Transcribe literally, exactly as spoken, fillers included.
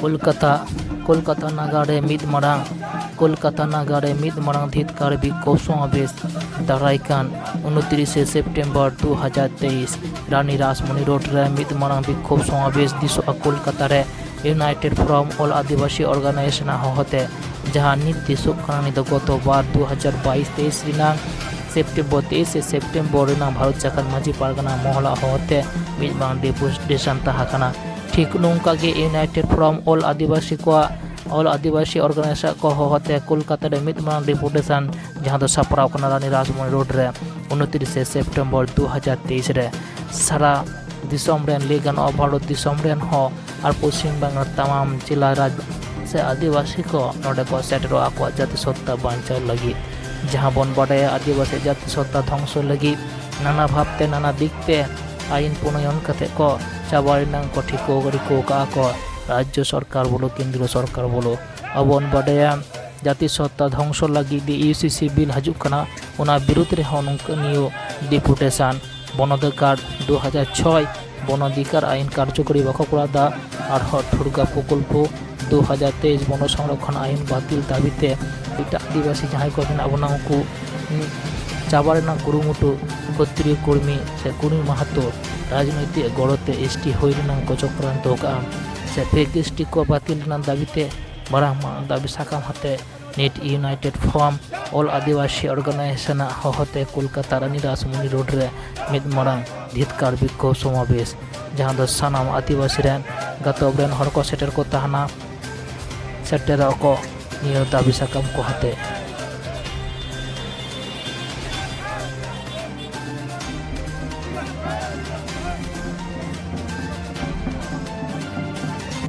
ᱠᱳᱞᱠᱟᱛᱟ᱾ ᱠᱳᱞᱠᱟᱛᱟ ᱱᱟᱜᱟᱨ ᱨᱮ ᱢᱤᱫ ᱢᱟᱨᱟᱝ ᱠᱳᱞᱠᱟᱛᱟ ᱱᱟᱜᱟᱨ ᱨᱮ ᱢᱤᱫ ᱢᱟᱨᱟᱝ ᱫᱷᱤᱛᱠᱟᱨ ᱵᱤᱠᱠᱷᱳᱵᱽ ᱥᱚᱢᱟᱵᱮᱥ ᱫᱟᱨᱟᱭ ᱠᱟᱱ ᱩᱱᱛᱨᱤᱥᱮ ᱥᱮᱯᱴᱮᱢᱵᱚᱨ ᱫᱩ ᱦᱟᱡᱟᱨ ᱛᱮᱭᱤᱥ ᱨᱟᱱᱤ ᱨᱟᱥᱢᱚᱱᱤ ᱨᱳᱰ ᱨᱮ ᱢᱤᱫ ᱢᱟᱨᱟᱝ ᱵᱤᱠᱠᱷᱳᱵᱽ ᱥᱚᱢᱟᱵᱮᱥ ᱫᱤᱥᱚᱜᱼᱟ ᱠᱳᱞᱠᱟᱛᱟ ᱨᱮ ᱤᱭᱩᱱᱟᱭᱴᱮᱰ ᱯᱷᱨᱚᱢ ᱚᱞ ᱟᱹᱫᱤᱵᱟᱹᱥᱤ ᱚᱨᱜᱟᱱᱟᱭᱡᱮᱥᱚᱱ ᱟᱜ ᱦᱚᱦᱚᱛᱮ, ᱡᱟᱦᱟᱸ ᱱᱤᱛ ᱫᱤᱥᱚᱜ ᱠᱟᱱᱟ ᱱᱤᱛ ᱫᱚ ᱜᱚᱛᱚ ᱵᱟᱨ ᱫᱩ ᱦᱟᱡᱟᱨ ᱵᱟᱭᱤᱥ ᱛᱮᱭᱤᱥ ᱨᱮᱱᱟᱜ ᱥᱮᱯᱴᱮᱢᱵᱚᱨ ᱛᱮᱭᱤᱥ ᱥᱮ ᱥᱮᱯᱴᱮᱢᱵᱚᱨ ᱨᱮᱱᱟᱜ ᱵᱷᱟᱨᱚᱛ ᱡᱟᱠᱟᱛ ᱢᱟᱹᱡᱷᱤ ᱯᱟᱨᱜᱟᱱᱟ ᱢᱚᱦᱚᱞᱟᱜ ᱦᱚᱦᱚᱛᱮ ᱢᱤᱫ ᱢᱟᱨᱟᱝ ᱰᱮᱯᱩᱴᱮᱥᱚᱱ ᱛᱟᱦᱮᱸ ᱠᱟᱱᱟ᱾ ᱴᱷᱤᱠ ᱱᱚᱝᱠᱟ ᱜᱮ ᱤᱭᱩᱱᱟᱭᱴᱮᱰ ᱯᱷᱨᱚᱢ ᱚᱞ ᱟᱹᱫᱤᱵᱟᱹᱥᱤ ᱠᱚᱣᱟᱜ ᱚᱞ ᱟᱹᱫᱤᱵᱟᱹᱥᱤ ᱚᱨᱜᱟᱱᱟᱭᱡᱮᱥᱚᱱ ᱠᱚ ᱦᱚᱦᱚᱛᱮ ᱠᱳᱞᱠᱟᱛᱟ ᱨᱮ ᱢᱤᱫ ᱢᱟᱨᱟᱝ ᱰᱮᱯᱩᱴᱮᱥᱚᱱ, ᱡᱟᱦᱟᱸ ᱫᱚ ᱥᱟᱯᱲᱟᱣ ᱠᱟᱱᱟ ᱨᱟᱱᱤ ᱨᱟᱥᱢᱚᱱᱤ ᱨᱳᱰ ᱨᱮ ᱩᱱᱛᱨᱤᱥᱮ ᱥᱮᱯᱴᱮᱢᱵᱚᱨ ᱫᱩ ᱦᱟᱡᱟᱨ ᱛᱮᱭᱤᱥ ᱨᱮ᱾ ᱥᱟᱨᱟ ᱫᱤᱥᱚᱢ ᱨᱮᱱ, ᱞᱟᱹᱭ ᱜᱟᱱᱚᱜᱼᱟ ᱵᱷᱟᱨᱚᱛ ᱫᱤᱥᱚᱢ ᱨᱮᱱ ᱦᱚᱸ ᱟᱨ ᱯᱚᱪᱷᱤᱢ ᱵᱟᱝᱞᱟ ᱛᱟᱢᱟᱢ ᱡᱮᱞᱟ ᱨᱟᱡᱽ ᱥᱮ ᱟᱹᱫᱤᱵᱟᱹᱥᱤ ᱠᱚ ᱱᱚᱰᱮ ᱠᱚ ᱥᱮᱴᱮᱨᱚᱜᱼᱟ ᱟᱠᱚᱣᱟᱜ ᱡᱟᱹᱛᱤ ᱥᱚᱛᱛᱟ ᱵᱟᱧᱪᱟᱣ ᱞᱟᱹᱜᱤᱫ᱾ ᱡᱟᱦᱟᱸ ᱵᱚᱱ ᱵᱟᱰᱟᱭᱟ ᱟᱹᱫᱤᱵᱟᱹᱥᱤ ᱡᱟᱹᱛᱤ ᱥᱚᱛᱛᱟ ᱫᱷᱚᱝᱥᱚ ᱞᱟᱹᱜᱤᱫ ᱱᱟᱱᱟ ᱵᱷᱟᱵᱽ ᱛᱮ ᱱᱟᱱᱟ ᱫᱤᱠ ᱛᱮ ᱟᱭᱤᱱ ᱯᱨᱚᱱᱚᱭᱚᱱ ᱠᱟᱛᱮ ᱠᱚ ᱪᱟᱵᱟ ᱨᱮᱱᱟᱜ ᱠᱚ ᱴᱷᱤᱠᱟᱹ ᱨᱤᱠᱟᱹ ᱠᱟᱜᱼᱟ ᱠᱚ ᱨᱟᱡᱽᱡᱚ ᱥᱚᱨᱠᱟᱨ ᱵᱚᱞᱚ, ᱠᱮᱱᱫᱨᱚ ᱥᱚᱨᱠᱟᱨ ᱵᱚᱞᱚ᱾ ᱟᱵᱚ ᱵᱚᱱ ᱵᱟᱰᱟᱭᱟ ᱡᱟᱹᱛᱤ ᱥᱚᱛᱛᱟ ᱫᱷᱚᱝᱥᱚ ᱞᱟᱹᱜᱤᱫ ᱤᱭᱩᱥᱤᱥᱤ ᱵᱤᱞ ᱦᱤᱡᱩᱜ ᱠᱟᱱᱟ, ᱚᱱᱟ ᱵᱤᱨᱩᱫᱽ ᱨᱮᱦᱚᱸ ᱱᱚᱝᱠᱟ ᱱᱤᱭᱟᱹ ᱰᱮᱯᱩᱴᱮᱥᱚᱱ᱾ ᱵᱚᱱᱚᱫᱷᱤᱠᱟᱨ ᱫᱩ ᱦᱟᱡᱟᱨ ᱪᱷᱚᱭ ᱵᱚᱱᱚᱫᱷᱤᱠᱟᱨ ᱟᱭᱤᱱ ᱠᱟᱨᱡᱚᱠᱚᱨᱤ ᱵᱟᱠᱚ ᱠᱚᱨᱟᱣ ᱮᱫᱟ, ᱟᱨᱦᱚᱸ ᱴᱷᱩᱲᱜᱟ ᱯᱨᱚᱠᱚᱞᱯᱚ ᱫᱩ ᱦᱟᱡᱟᱨ ᱛᱮᱭᱤᱥ ᱵᱚᱱᱚ ᱥᱚᱝᱨᱚᱠᱷᱚᱱ ᱟᱭᱤᱱ ᱵᱟᱹᱛᱤᱞ ᱫᱟᱹᱵᱤᱛᱮ ᱮᱴᱟᱜ ᱟᱹᱫᱤᱵᱟᱹᱥᱤ ᱡᱟᱦᱟᱸᱭ ᱠᱚ ᱢᱮᱱᱟᱜ ᱵᱚᱱᱟ ᱩᱱᱠᱩ ᱪᱟᱵᱟ ᱨᱮᱱᱟᱜ ᱠᱩᱨᱩᱢᱩᱴᱩ ᱠᱷᱚᱛᱨᱤᱭᱚ ᱠᱩᱲᱢᱤ ᱥᱮ ᱠᱩᱲᱢᱤ ᱢᱟᱦᱟᱛᱚ ᱨᱟᱡᱽᱱᱳᱭᱛᱤᱠ ᱜᱚᱲᱚ ᱛᱮ ᱮᱥᱴᱤ ᱦᱩᱭ ᱨᱮᱱᱟᱜ ᱠᱚ ᱪᱚᱠᱨᱟᱱᱛᱚ ᱟᱠᱟᱫᱼᱟ ᱥᱮ ᱯᱷᱮᱠ ᱮᱥᱴᱤ ᱠᱚ ᱵᱟᱹᱛᱤᱞ ᱨᱮᱱᱟᱜ ᱫᱟᱹᱵᱤᱛᱮ ᱢᱟᱨᱟᱝ ᱢᱟᱨᱟᱝ ᱫᱟᱹᱵᱤ ᱥᱟᱠᱟᱢ ᱟᱛᱮ ᱱᱤᱛ ᱤᱭᱩᱱᱟᱭᱴᱮᱰ ᱯᱷᱨᱚᱢ ᱚᱞ ᱟᱹᱫᱤᱵᱟᱹᱥᱤ ᱚᱨᱜᱟᱱᱟᱭᱡᱮᱥᱚᱱ ᱟᱜ ᱦᱚᱦᱚᱛᱮ ᱠᱳᱞᱠᱟᱛᱟ ᱨᱟᱱᱤ ᱨᱟᱥᱢᱚᱱᱤ ᱨᱳᱰ ᱨᱮ ᱢᱤᱫ ᱢᱟᱨᱟᱝ ᱫᱷᱤᱛᱠᱟᱨ ᱵᱤᱠᱠᱷᱳᱵᱽ ᱥᱚᱢᱟᱵᱮᱥ, ᱡᱟᱦᱟᱸ ᱫᱚ ᱥᱟᱱᱟᱢ ᱟᱹᱫᱤᱵᱟᱹᱥᱤ ᱨᱮᱱ ᱜᱟᱛᱚᱠ ᱨᱮᱱ ᱦᱚᱲ ᱠᱚ ᱥᱮᱴᱮᱨ ᱠᱚ ᱛᱟᱦᱮᱱᱟ, ᱥᱮᱴᱮᱨᱚᱜ ᱠᱚ ᱱᱤᱭᱟᱹ ᱫᱟᱹᱵᱤ ᱥᱟᱠᱟᱢ ᱠᱚ ᱦᱟᱛᱮ᱾